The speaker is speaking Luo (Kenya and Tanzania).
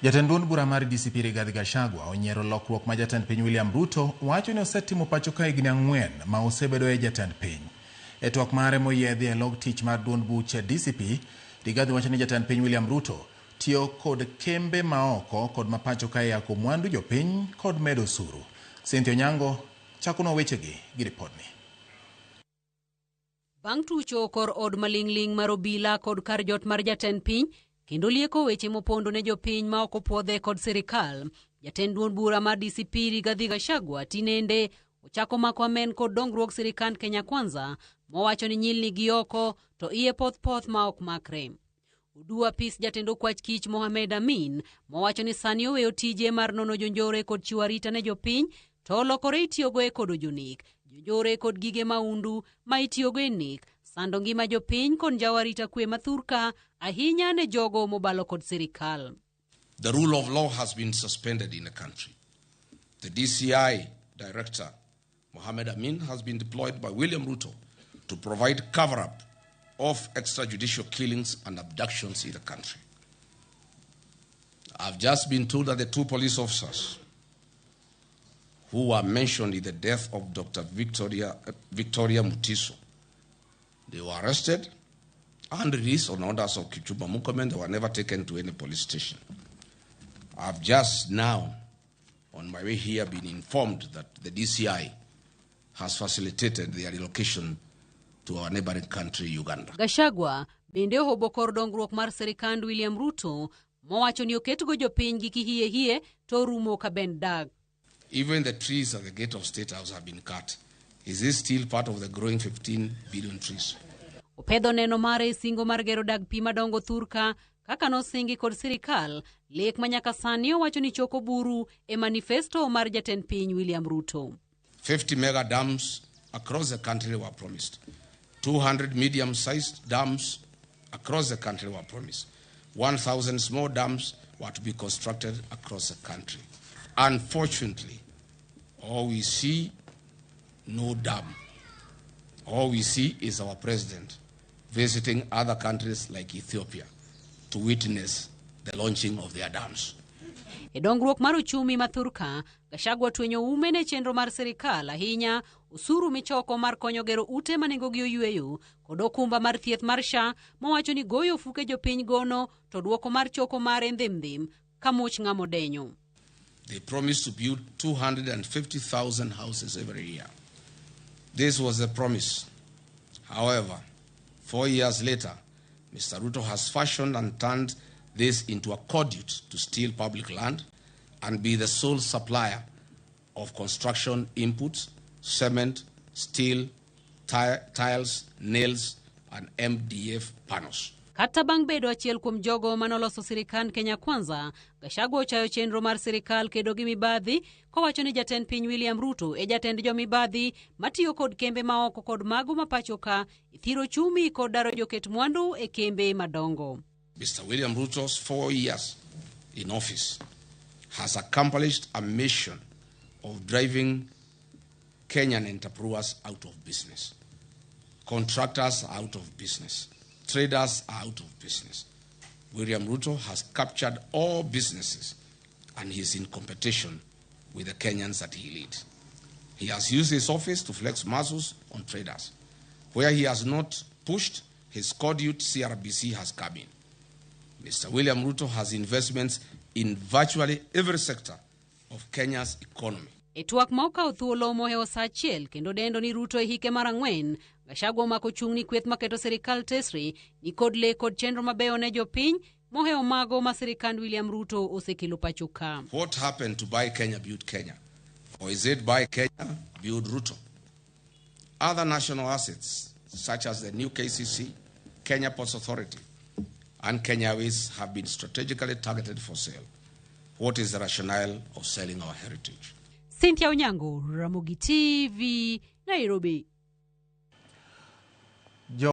Jatend duond bura mar DCP Rigathi Gachagua onyiero lokruok ma jatend piny William Ruto wacho ni osetimo pacho ka higni 4 ma osebedoe jatend piny. E twak mare moyiedhi e log tich mar duond buch DCP, Rigathi wacho ni jatend piny William Ruto tiyo kod kembe maoko kod ma pacho ka e yako mwandu jopiny kod medo osuru. Cynthia Onyango chakonwa wechegi gi ripodni. Bang' tucho kor od maling'ling' mar obila kod kar jot mar jatend piny kendo lieko weche mopondo ne jopiny ma ok opuodhe kod sirikal, jatend duond bura mar DCP Rigathi Gachagua tinende ochako mako amen kod dongruok sirikand Kenya Kwanza mowacho ni nyilni gi oko to iye poth poth ma ok makre. Oduwa apis jatend okwach kich Mohamed Amin mowacho ni sani oweyo tije mar nono jonjore kod chiwo arita ne jopiny to olokore itiyogo e kodo jonek, jonjore kod gige maundu ma itiyogo e nek, sando ngima jopiny kod njawo arita kwe mathurka ahinya ne jogo mobalo kod sirikal. The rule of law has been suspended in the country. The DCI director, Mohamed Amin, has been deployed by William Ruto to provide cover-up of extrajudicial killings and abductions in the country. I've just been told that the two police officers who were mentioned in the death of Dr. Victoria Mutiso, they were arrested and released on orders of Kipchumba Murkomen. They were never taken to any police station. I've just now, on my way here, been informed that the DCI has facilitated their relocation to our neighboring country, Uganda. Gachagua bende ohobo kor dongruok mar sirikand William Ruto mowacho ni oketgo jopiny gi kihie hie to orumo ka ben dak. Even the trees at the gate of State House have been cut. Is this still part of the growing 15 billion trees? Opedho neno mare e singo mar gero dag pi madongo thurka kaka nosingi kod sirikal, lek ma nyaka sani owacho ni choko buru e manifesto mar jatend piny William Ruto. 50 mega dams across the country were promised. 200 medium-sized dams across the country were promised. 1,000 small dams were to be constructed across the country. Unfortunately, all we see, no dam. All we see is our president visiting other countries like Ethiopia to witness the launching of their dams. E dongruok mar uchumi ma thurka, Gachagua twenyo ume ne chenro mar sirikal ahinya osuru michoko mar konyo gero ute ma nengogi oyweyo kod okumba mar thieth mar SHA mowacho ni goyo ofuke jopiny gono to dwoko mar choko mare ndhim-ndhim ka much ng'ama odenyo. They promised to build 250,000 houses every year. This was a promise. However, 4 years later, Mr. Ruto has fashioned and turned this into a conduit to steal public land and be the sole supplier of construction inputs, cement, steel, tiles, nails, and MDF panels. Kata bang' bedo achiel kuom jogo manoloso sirikand Kenya Kwanza, Gachagua ochayo chenro mar sirikal kedo gi mibadhi kowacho ni jatend piny William Ruto e jatend jomibadhi matiyo kod kembe maoko kod mago ma pacho ka e thiro ochumi kod daro joket mwandu e kembe madongo. Mr. William Ruto's 4 years in office has accomplished a mission of driving Kenyan entrepreneurs out of business, contractors out of business, traders out of business. William Ruto has captured all businesses and he is in competition with the Kenyans that he leads. He has used his office to flex muscles on traders. Where he has not pushed, his conduit CRBC has come in. Mr. William Ruto has investments in virtually every sector of Kenya's economy. E twak ma okawo thuolo mohewo sa achiel kendo dendo ni Ruto e hike mar 4, Gachagua omako chung' ni kweth maketo sirikal tesre ni kod lek kod chenro mabeyo ne jopiny mohewo mago ma sirikand William Ruto osekelo pacho ka. What happened to Buy Kenya, Build Kenya? Or is it Buy Kenya, Build Ruto? Other national assets such as the new KCC, Kenya Ports Authority, and Kenya Airways have been strategically targeted for sale. What is the rationale of selling our heritage? Cynthia Onyango, Ramogi TV, Nairobi.